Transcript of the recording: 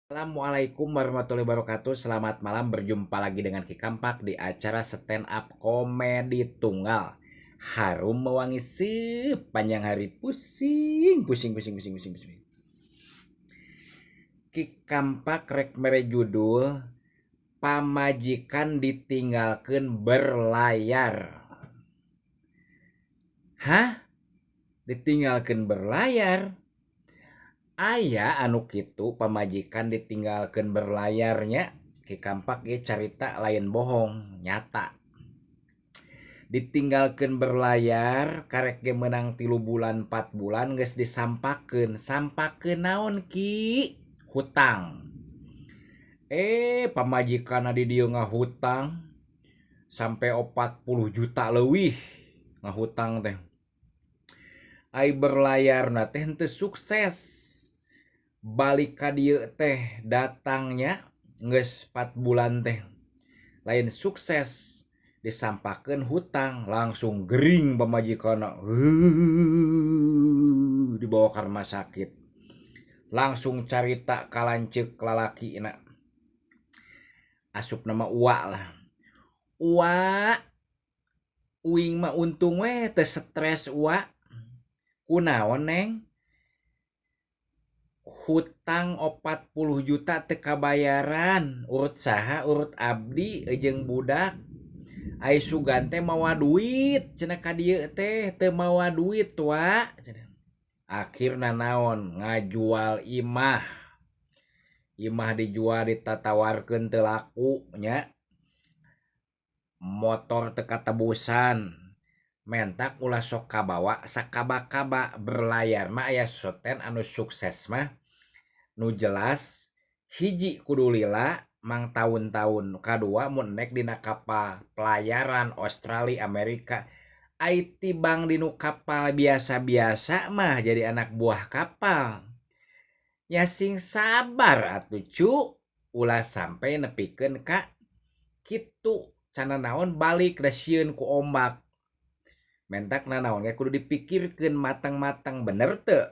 Assalamualaikum warahmatullahi wabarakatuh. Selamat malam, berjumpa lagi dengan Ki Kampak di acara stand up komedi tunggal. Harum mewangi sepanjang hari, pusing, pusing, pusing, pusing, pusing, pusing. Ki Kampak rek mere judul Pamajikan Ditinggalkeun Berlayar. Hah? Ditinggalkeun berlayar? Aya anu kitu pamajikan ditinggalkeun berlayarnya. Ki Kampak ge carita lain bohong, nyata. Ditinggalkeun berlayar karek ge meunang 3 bulan 4 bulan geus disampakeun. Sampakeun naon Ki? Hutang. Pamajikanna di dieu ngahutang sampai 40 juta leuwih ngahutang teh. Ai berlayarna teh henteu sukses. Balik ka dieu teh datangnya geus 4 bulan teh lain sukses, disampakeun hutang langsung gering pamajikanna, dibawa ka rumah sakit. Langsung carita ka lanceuk lalakina, asupna mah uwa lah. Uwa, uing mah untung we teu stres uwa. Kunaon neng? Hutang 40 juta teu kabayaran, urut saha? Urut abdi jeung budak. Ai sugan teh mawa duit cenah ka dieu teh, teu mawa duit wa cenah. Akhirna naon? Ngajual imah. Imah dijual ditatawarkeun teu laku nya. Motor teu katebusan. Mentak ulah sok kabawa sakaba-kaba. Berlayar mah aya soten anu sukses mah nu jelas hiji kudu lila mang taun-taun, kadua mun nek dina kapal pelayaran Australia Amerika. Ai tibang dinu kapal biasa-biasa mah jadi anak buah kapal nya, sing sabar atuh cu, ulah sampai nepikeun ka kitu cana naon balik da sieun ku ombak. Mentak nanaon ge kudu dipikirkeun matang-matang, bener teu?